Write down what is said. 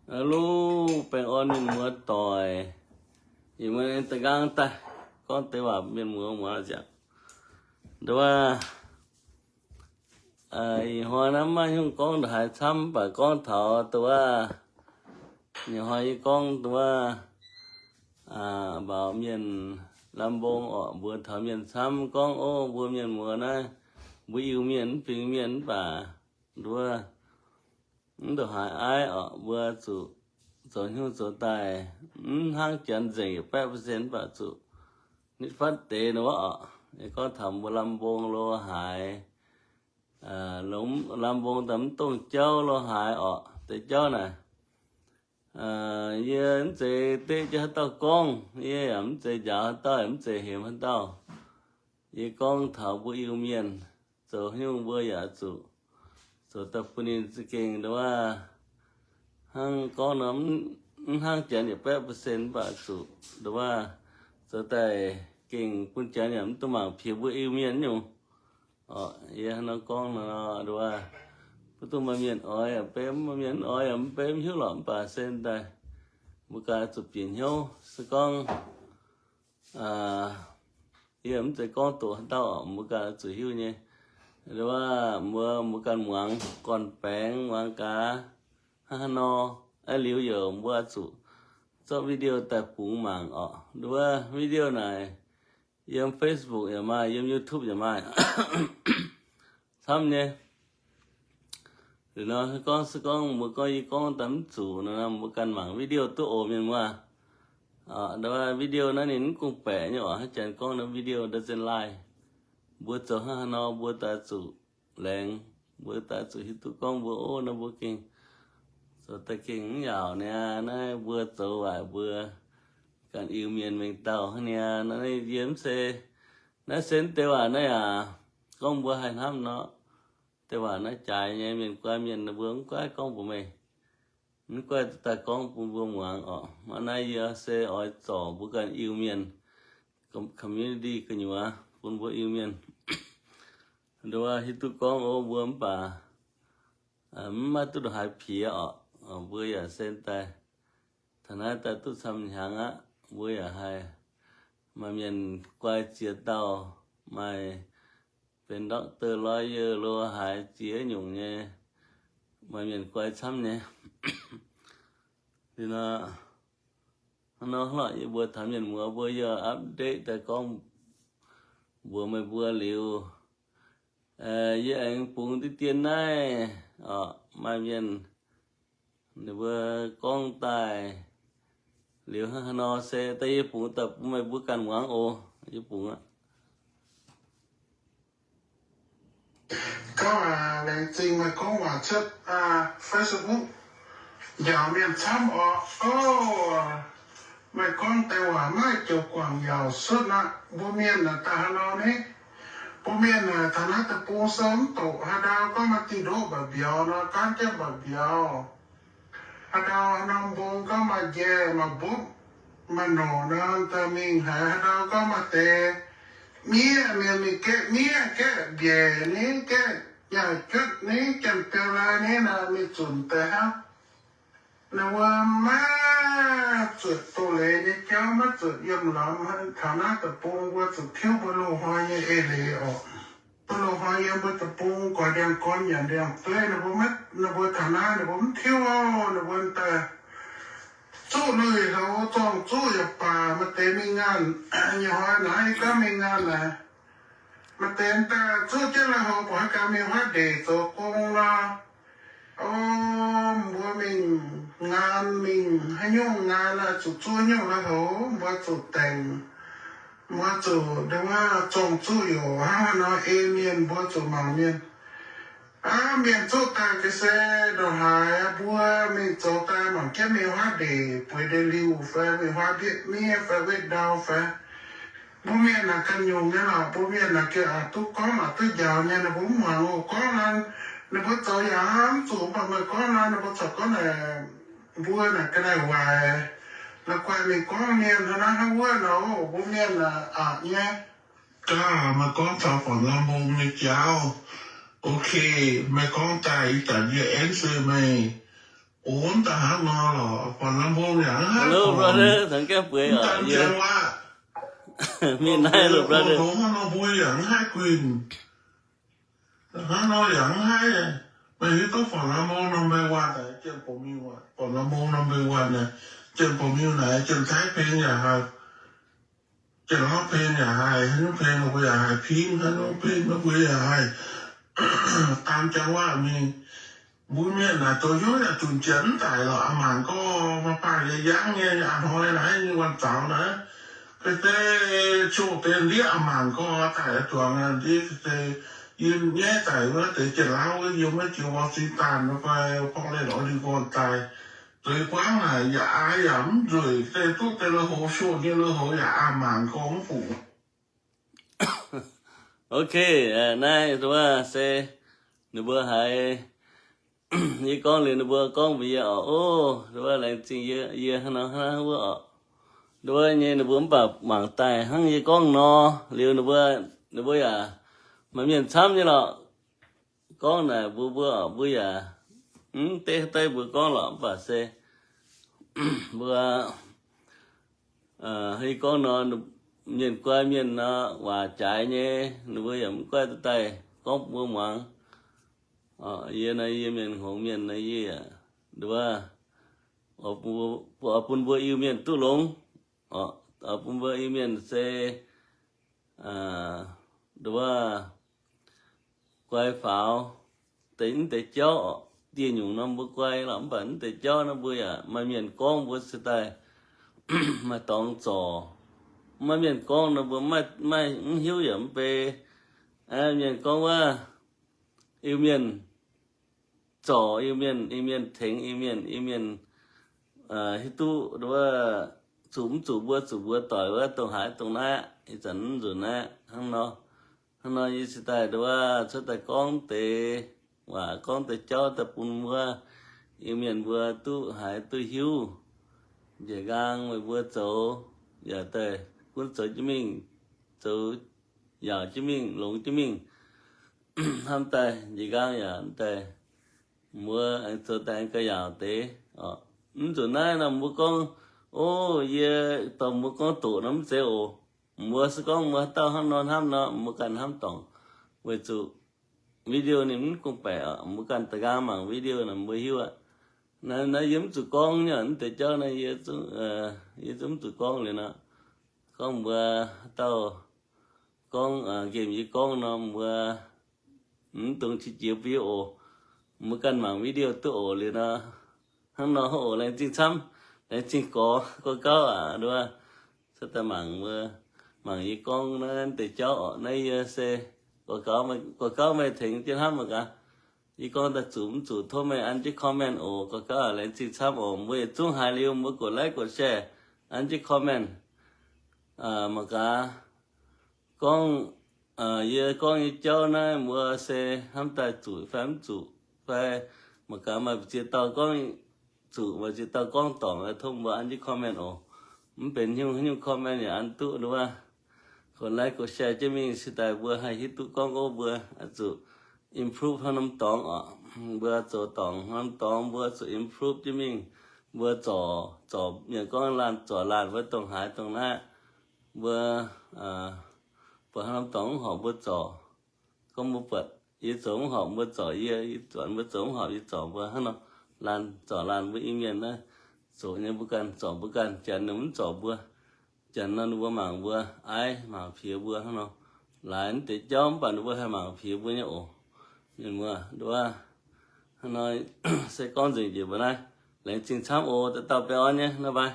Hello, baengh orn mienh muoz doic. Ih muonz aengx da'nqaang daaih gorngv deix waac mienh muoz muangx ziangx. Nduov, ih hnoi naaiv maiv nyungc gorngv ndongc haaix camv, mv baac gorngv taux nduov, ih hnoi yie gorngv nduov, mbaaux mienh lamh mbong orqc, mbuox taux mienh camv gorngv, ov, mbuo mienh muoz naaiv, mbuo Iu-Mienh mv fingx mienh mv baac nduov, mv ndongc haaix aiv orqc, mbuo zuqc zoux hnyouv zoux daaih, mv hnangv janx nzengc yietc baeqv percent mv baac zuqc nitv fatv deix nor orqc. Yie gorngv taux mbuo lamh mbong lo haaix, longx lamh mbong daaih mv dongh jauv lo haaix orqc, deix jauv naaic, yie mv zeiz deqv jienv haaix dauh gorngv, yie yaac mv zeiz njaaux haaix dauh, yaac mv zeiz hemx haaix dauh. Yie gorngv taux mbuo Iu-Mienh zoux hnyouv mbuo yaac zuqc zoux daaih bun ninh za'gengh nduov, hnangv gorngv nor, mv hnangv janx yietc baeqv percent mv baac zuqc nduov, zoux daaih gengh bun janx yaac mv duqv mangc piex mbuo Iu-Mienh nyungc. Orqc, yie hnangv nor gorngv nor nduov, mv duqv maaih mienh oix yaac mv bemv, maaih mienh mv oix yaac mv bemv, hiuv lorqc, mv baac se daaih mbuo ganh zuqc bieqc hnyouv. Se gorngv yie mv zeiz gorngv doqc haaix dauh, mbuo ganh zuqc hiuv nyei. Nduov, mbuo, mbuo ganh muangx gorn-baengx, muangx gaax hnangv haaix nor, aav liuz yaac mbuo zuqc zorqv video daaih bungx mangc orqc. Nduov, video naaic yiem Facebook yaac maaih, yiem YouTube yaac maaih, camv nyei. Liuz nor gorngv se gorngv mbuo gorngv yie gorngv daaih mv zuqc nor, mbuo ganh mangc video duqv oc mienh muoz. Nduov, video naaiv ninh mv gong-baeqc nyei orqc, hnangv janx gorngv naaiv video doesn't lie. Mbuo zoux hnangv haaix nor mbuo daaih zuqc laengz, mbuo daaih zuqc hiuv duqv gorngv mbuo, ov, naaiv mbuo gengh zoux daaih gengh mv yaauc niaa, naaiv mbuo zoux waaic mbuo ganh Iu-Mienh mengh dauh hnangv niaa. Naaiv yie mv se, naaiv se deix waac naaiv yaac gorngv mbuo haih hnamv nor. Deix waac naaiv jaaix nyei, mienh guai mienh mbuo mv guaiv gorngv mbuox meih, mv guaiv daaih gorngv bun mbuo muangx orqc. Hnangv naaiv yie se oix zorc mbuo ganh Iu-Mienh community gu'nyuoz bun mbuo Iu-Mienh nduov hiuv duqv gorngv, ov, mbuo mv baac mv maaih duqv ndongc haaix piex orqc. Mbuo yaac se daaih taux naaiv daaih duqv camv hnyangx aqv. Mbuo yaac haih maaih mienh guai ziex dauh, maaih benx doctor, lawyer lo haaix ziex nyungc nyei, maaih mienh guai camv nyei. Liuz nor, hnangv nor lorqc, yie mbuo taux mienh muoz mbuo yie update daaih gorngv mbuox meih mbuo liuz, yie aengx bungx diqv dien naaiv orqc, maaih mienh ninh mbuo gorngv daaih liuz hnangv haaix nor se daaih yie bungx daaih bun meih mbuo ganh muangx oc. Yie bungx aqv. Gorngv, laengz zingh meih gorngv waac cuotv Facebook, njaaux mienh camv orqc. Ov, meih gorngv deix waac maiv joux guangc yaauc cuotv aqv. Mbuo mienh naaic daaih haaix nor ni? Mbuo mienh naaic taux naaiv deic-bung sou mv doqc, haaix ndau gorngv maaih diuh ndoqv mba'biaux nor, gaanv jienv mba'biaux. Haaix ndau haaix norm mbong gorngv maaih njaeh maaih mbopv maaih norqc nor, daaih mingh haiz haaix ndau gorngv maaih deix miev, mienh mingh gaeqv miev, gaeqv mbiaec ni, gaeqv nyaah jutv ni, janx-biou lai ni, naaiv mingh zunc deix hnangv. Ninh mbuo maiv zuqc doz-leiz nyei jauv, maiv zuqc yiem lormx. Taux naaiv deic-bung mbuo zuqc tiuv mbuo loz-hnoi nyei eix leiz orqc. Mbuo loz-hnoi yiem mbuo deic-bung goix ndiangx-gorn nyanc ndiangx-dueiv, ninh mbuo maiv, ninh mbuo taux naaiv ninh mbuo mv tiuv, ninh mbuo daaih zuqv lui-houx, zorng-zuqv yaac baac, maaih deix mingh ngaanh. Nyei hnoi naaiv yie gorngv mingh ngaanh naaic, maaih deix daaih zuqv jienv lui-houx, buatc haaix gaax mingh huaav ndeic zoux gong nor. O, mbuo mingh ngaan, mingh haaix nyungc ngaan aeqv, zuqc zuqv nyungc lui-houx, mbuo zuqc dengc, mbuo zuqc nduov zorng-zuqv yoc hnangv haaix nor ei mienh, mbuo zuqc mangc mienh. Aav, mienh zuqv daaih ga'sie ndongc haaix, mbuo mingh zoux daaih mangc jienv mingh huaav ndeic bueix ndeic-liuh fai mingh huaav mbietv miev fai wetv ndau fai. Mbuo mienh naaic ganh nyungc nyei lorqc. Mbuo mienh naaic gengh aqc duqv gorngv aqc duqv njaaux nyei, ninh mbuo mv muangx oc. Gorngv naaiv, ninh mbuo zoux yaac hnamv zuqc, mv baac meih gorngv naaiv ninh mbuo corc gorngv naaic, mbuo naaic ga'naaiv waaic, la'guaih mingh gorngv mienh hnangv naaiv hnangv wuov nor. Mbuo mienh naaic aqc nyei. Gaav meih gorngv taux Guangc Lamh Mbong nyei jauv. Ok, meih gorngv daaih ih zanc yie answer meih. Oc, mv daaih hnangv nor lorqc, Fon Lam Mbong yaac mv haih, brother, taux gaengh bueix, mv daaih jang waac. Mingh naaiv loh, brother, hnangv nor mbuo yaac mv haih guinh. Hnangv nor yaac mv haih. Meih hiuv duqv Fon Lam Mbong norm mbe waac daaih, Janx-Bouc Miuh, Fon Lam Mbong norm mbe waac naaic, Janx-Bouc Miuh naaic, Janx-Taiv Peng yaac haih, Janx-Lauv Peng yaac haih, haaix nyungc peng mbuo yaac haih, Ping haaix nyungc peng mbuo yaac haih. Daan jang waac mingh. Mbuo mienh naaic zoux hnyouv yaac zunc janx mv daic lorqc. A'maanc gorngv maaih baac yaac yangv nyei, a'hnoi naaiv nyei wuonh zaux naaiv, ga'dei, ciouv deix ndiev a'maanc gorngv daic zuangx ndiev, ga'dei yiem nyaiv daic wuov deix Janx-Lauv wuov, yiem wuov jiex Washington fai Portland, Oregon daaih. Zueiz buangv naaic yaac aaix yaac mv nzueic, ga'dei duqv deix lui-houx, siou nyei lui-houx yaac a'maanc gorngv mv fungc. Ok, naaiv nduov se ninh mbuo haiz yie gorngv liuz ninh mbuo gorngv mbuox yie oc. Ov, nduov laengz zingh yie, yie hnangv nor hnangv wuov oc. Nduov nyei ninh mbuo mv baac mangc daaih hnangv yie gorngv nor liuz ninh mbuo, ninh mbuo yaac maaih mienh camv nyei lorqc. Gorngv naaic mbuo, mbuo, mbuo yaac mv deix deix mbuo gorngv lorqc, mv baac se mbuo, haaix gorngv nor, mienh guai mienh nor, waac jaaix nyei, ninh mbuo yaac mv guai daaih gorngv mbuo muangx. Yie naaiv, yie mienh hngongx mienh naaiv, yie yaac nduov, oix bun mbuo Iu-Mienh duqv longx, oix bun mbuo Iu-Mienh se nduov guai faaux deix, mv deix jauv oc. Dieh nyungc nor mbuo guai lorqc, mv baac mv deix jauv nor mbuo yaac maaih mienh gorngv mbuo se daaih maaih dorngx zorc. Maaih mienh gorngv nor mbuo maiv, maiv hiuv yaac mv bei. Mienh gorngv wuov Iu-Mienh zorc Iu-Mienh, Iu-Mienh tengx Iu-Mienh, Iu-Mienh hiuv duqv nduov zuqc mv zuqc mbuo, zuqc mbuo doic wuov dongh haaix dongh naaiv, ih zanc mv nzunc naaiv hnangv nor. Hnangv nor yie cingx daaih nduov cuotv daaih gorngv deix waac, gorngv deix jauv daaih bun wuov Iu-Mienh mbuo duqv haiz duqv hiuv. Njiec nqaang meih mbuo zoux yaac daaih gunv zoux jienv mingh, zoux yaauc jienv mingh, longx jienv mingh. Hnamv daaih njiec nqaang yaac daaih mbuo aengx zoux daaih aengx gauh yaauc deix. Mv nzunc naaiv nor mbuo gorngv, o, yie dorh mbuo gorngv doqc nor mv zeiz oc. Mbuo se gorngv mbuo haaix dauh hnangv nor hnamv nor, mbuo ganh hnamv dorngc. Weic zuqc video ninh mv gorngv-baeqc oc, mbuo ganh da'nqaang mangc video nor mbuo hiuv aqv. Naaiv, naaiv yie mv zuqc gorngv nyei, mv deix jauv naaiv yie zungv, yie zungv mv zuqc gorngv liuz nor. Gorngv mbuo haaix dauh gorngv nqemh yie gorngv nor, mbuo mv dungx qiex jiez bun yie oc. Mbuo ganh mangc video duqv oc liuz nor. Hnangv nor oc, laengz zingh camv, laengz zingh gorx, gorx gauv aac, nduov, cuotv daaih mangc mbuo, mangc yie gorngv naaiv deix jauv oc. Naaiv yie se gorx gauv meih tengx jienv hnamv mangc gaax. Yie gorngv daaih zuqc mv zuqc tov meih an jienv comment oc. Gorx gauv laengz zingh camv oc. Mbuo yietc zungv haiz liuz mbuo กดไลค์ กดแชร์ an jienv comment. Mangc gaax gorngv, yie gorngv nyei jauv naaiv mbuo se hnamv daaih zuqc fai mv zuqc fai, mangc gaax maaih ziex dauh gorngv zuqc, maaih ziex dauh gorngv dorngc, tov mbuo an jienv comment oc. Mv benx nyungc haaix nyungc comment yaac an duqv nduov. กดไลค์ กดแชร์ jienv mingh cingx daaih mbuo haih hiuv duqv gorngv ov mbuo zuqc improve hnangv norm dorngx oc. Mbuo zoux dorngc hnangv norm dorngx mbuo zuqc improve jienv mingh. Mbuo zorc, zorc mienh gorngv laanh zorc laanh wuov dongh haaix dongh naaiv. Mbuo buatc hnangv norm dorngx mv horpc mbuo zorc. Gorngv mbuo buatc yie zoux mv horpc mbuo zorc yie, yie buatc mbuo zoux mv horpc yie zorc mbuo hnangv nor. Laanh zorc laanh mbuo Iu-Mienh naaiv zoqc nyei mbuo ganh zorc mbuo ganh, janx ninh mv zorc mbuo. Janx nor ninh mbuo mangc mbuo aiv, mangc piex mbuo hnangv nor. Laaix mv deix jauv mv baac ninh mbuo haih mangc piex mbuo nyei oc. Mienh muoz nduov, hnangv nor se gorngv nzengc njiec mbuo naaiv. Laengz zingh camv oc, dauh dauh baengh orn nyei, bye bye.